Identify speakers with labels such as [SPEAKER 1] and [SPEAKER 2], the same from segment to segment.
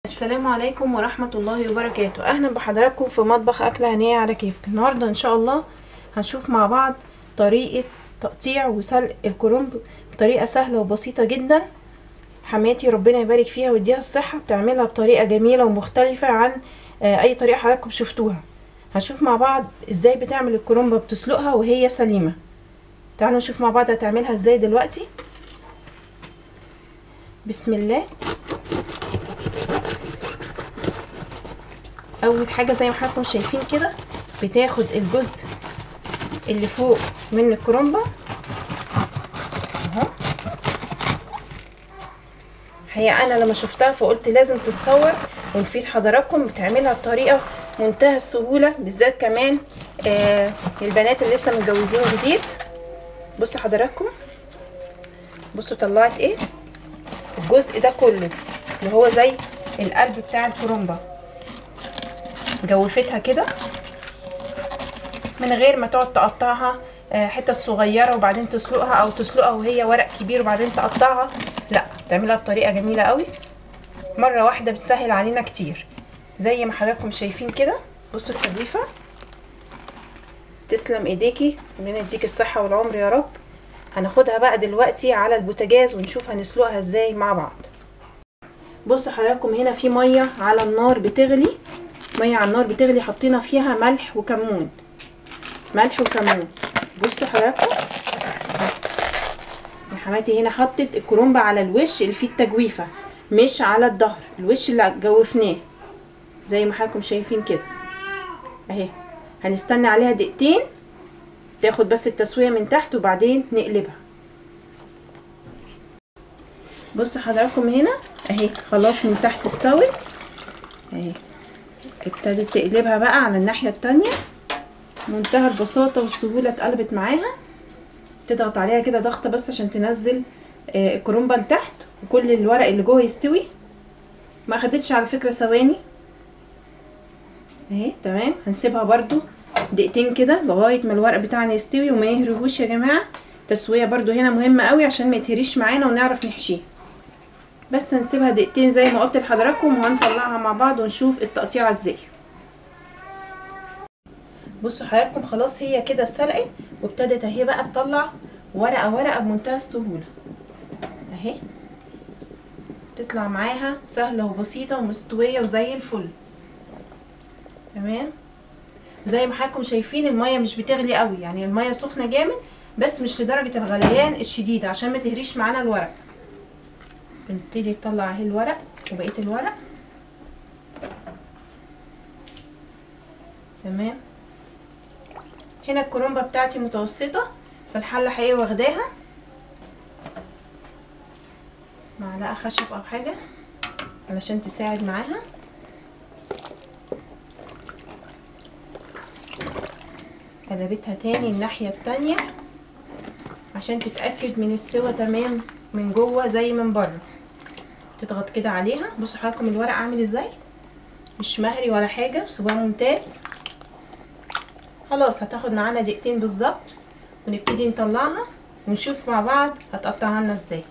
[SPEAKER 1] السلام عليكم ورحمة الله وبركاته. اهلا بحضراتكم في مطبخ اكلة هنية على كيفك. النهاردة ان شاء الله هنشوف مع بعض طريقة تقطيع وسلق الكرنب بطريقة سهلة وبسيطة جدا. حماتي ربنا يبارك فيها ويديها الصحة بتعملها بطريقة جميلة ومختلفة عن اي طريقة حضراتكم شفتوها. هنشوف مع بعض ازاي بتعمل الكرنب، بتسلقها وهي سليمة. تعالوا نشوف مع بعض هتعملها ازاي دلوقتي. بسم الله. اول حاجة زي ما حضراتكم شايفين كده بتاخد الجزء اللي فوق من الكرنبه اهو. الحقيقة انا لما شفتها فقلت لازم تتصور ونفيد حضراتكم. بتعملها بطريقة منتهى السهولة، بالذات كمان البنات اللي لسه متجوزين جديد. بصوا حضراتكم، بصوا طلعت ايه الجزء ده كله اللي هو زي القلب بتاع الكرنبه، جوفتها كده من غير ما تقعد تقطعها حتة صغيرة وبعدين تسلقها، او تسلقها وهي ورق كبير وبعدين تقطعها. لا، تعملها بطريقة جميلة قوي مرة واحدة، بتسهل علينا كتير زي ما حضراتكم شايفين كده. بصوا التجويفه، تسلم ايديكي وربنا يديك الصحة والعمر يا رب. هناخدها بقى دلوقتي على البوتاجاز ونشوف هنسلقها ازاي مع بعض. بصوا حضراتكم هنا في مية على النار بتغلي، مية على النار بتغلي، حطينا فيها ملح وكمون، ملح وكمون. بصوا حضراتكم يا حماتي هنا حطت الكرنبه على الوش اللي فيه التجويفه، مش على الظهر، الوش اللي جوفناه زي ما حضراتكم شايفين كده اهي. هنستنى عليها دقيقتين تاخد بس التسوية من تحت وبعدين نقلبها. بصوا حضراتكم هنا اهي خلاص من تحت استوت اهي، ابتدت تقلبها بقى على الناحية التانية. منتهى البساطة والسهولة اتقلبت معاها. تضغط عليها كده ضغطة بس عشان تنزل الكرنبة لتحت وكل الورق اللي جوه يستوي. ما اخدتش على فكرة ثواني اهي. تمام، هنسيبها برده دقيقتين كده لغاية ما الورق بتاعنا يستوي وما يهرهوش يا جماعة. التسوية برده هنا مهمة قوي عشان ما يتهريش معانا ونعرف نحشيه. بس هنسيبها دقيقتين زي ما قلت لحضراتكم وهنطلعها مع بعض ونشوف التقطيع ازاي. بصوا حضراتكم خلاص هي كده اتسلقت وابتدت اهي بقى تطلع ورقة ورقة بمنتهى السهولة اهي، تطلع معاها سهلة وبسيطة ومستويه وزي الفل. تمام، زي ما حضراتكم شايفين المية مش بتغلي قوي، يعني المية سخنة جامد بس مش لدرجة الغليان الشديدة عشان ما تهريش معانا الورق. بنبتدي نطلع اهي الورق وبقية الورق. تمام، هنا الكرنبه بتاعتي متوسطه فالحله حقيقي واخداها معلقه خشب او حاجة علشان تساعد معاها. قلبتها تاني الناحية التانية عشان تتاكد من السوا تمام من جوه زي من بره. تضغط كده عليها. بصوا حضراتكم الورق عامل ازاي، مش مهري ولا حاجة، سواه ممتاز. خلاص هتاخد معانا دقيقتين بالظبط ونبتدي نطلعها ونشوف مع بعض هتقطعها لنا ازاي.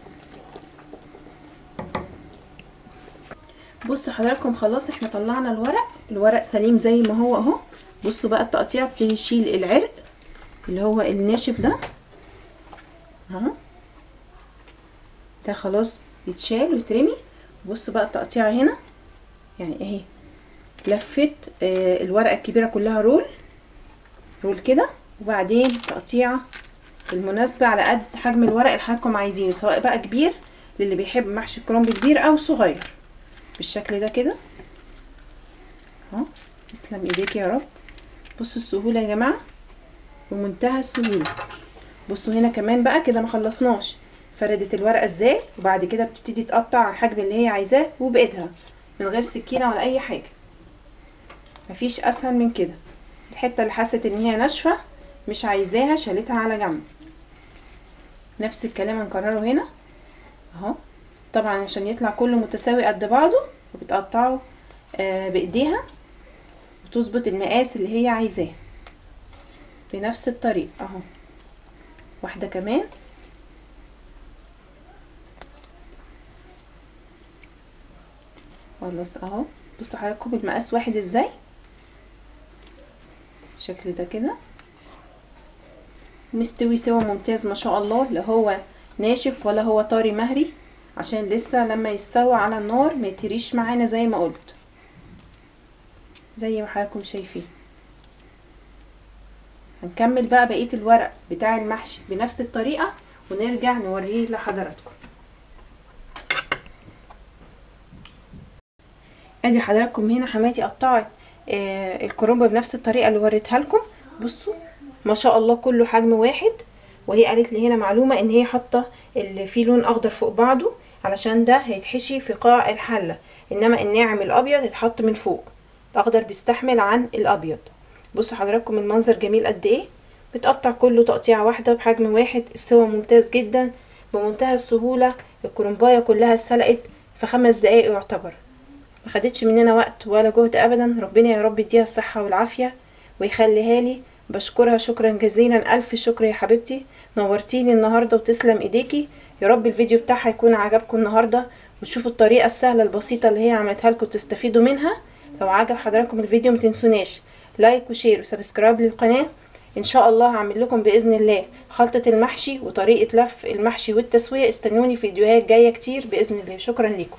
[SPEAKER 1] بصوا حضراتكم خلاص احنا طلعنا الورق، الورق سليم زي ما هو اهو. بصوا بقى التقطيع، ابتدي نشيل العرق اللي هو الناشف ده اهو، ده خلاص بيتشال ويترمي. بصوا بقى التقطيع هنا، يعني اهي لفت الورقة الكبيرة كلها roll roll كده، وبعدين تقطيعه المناسبة على قد حجم الورق اللي حضراتكم عايزينه، سواء بقى كبير للي بيحب محشي الكرنب كبير او صغير بالشكل ده كده اهو. تسلم ايديك يا رب. بصوا السهولة يا جماعة، بمنتهى السهولة. بصوا هنا كمان بقى كده ما خلصناش، فردت الورقة ازاي، وبعد كده بتبتدي تقطع على الحجم اللي هي عايزاه وبايدها من غير سكينة ولا اي حاجة. مفيش اسهل من كده. الحتة اللي حست ان هي ناشفة مش عايزاها شالتها على جنب. نفس الكلام هنكرره هنا اهو، طبعا عشان يطلع كله متساوي قد بعضه، وبتقطعه بايديها وتظبط المقاس اللي هي عايزاه بنفس الطريقة اهو. واحدة كمان، خلاص اهو. بصوا حضراتكم المقاس واحد ازاي، الشكل ده كده مستوي سوا ممتاز ما شاء الله، لا هو ناشف ولا هو طري مهري، عشان لسه لما يستوى على النار ما يتريش معانا زي ما قلت، زي ما حضراتكم شايفين. هنكمل بقى بقية الورق بتاع المحشي بنفس الطريقة ونرجع نوريه لحضراتكم. ادي حضراتكم هنا حماتي قطعت الكرنب بنفس الطريقة اللي وريتها لكم. بصوا ما شاء الله كله حجم واحد، وهي قالت لي هنا معلومة ان هي حاطه اللي فيه لون اخضر فوق بعضه علشان ده هيتحشي في قاع الحلة، انما الناعم الابيض هيتحط من فوق، الاخضر بيستحمل عن الابيض. بصوا حضراتكم المنظر جميل قد ايه، بتقطع كله تقطيعه واحدة بحجم واحد، السوا ممتاز جدا بمنتهى السهولة. الكرنبايه كلها اتسلقت في 5 دقايق يعتبر، ما خدتش مننا وقت ولا جهد ابدا. ربنا يا رب يديها الصحة والعافية ويخليها لي. بشكرها شكرا جزيلا، الف شكر يا حبيبتي، نورتيني النهارده وتسلم ايديكي. يا رب الفيديو بتاعها يكون عجبكم النهارده، وتشوفوا الطريقة السهلة البسيطة اللي هي عملتها لكم تستفيدوا منها. لو عجب حضراتكم الفيديو ما تنسوناش like و share و subscribe للقناة. ان شاء الله هعمل لكم باذن الله خلطه المحشي وطريقه لف المحشي والتسويه. استنوني في فيديوهات جاية كتير باذن الله. شكرا لكم.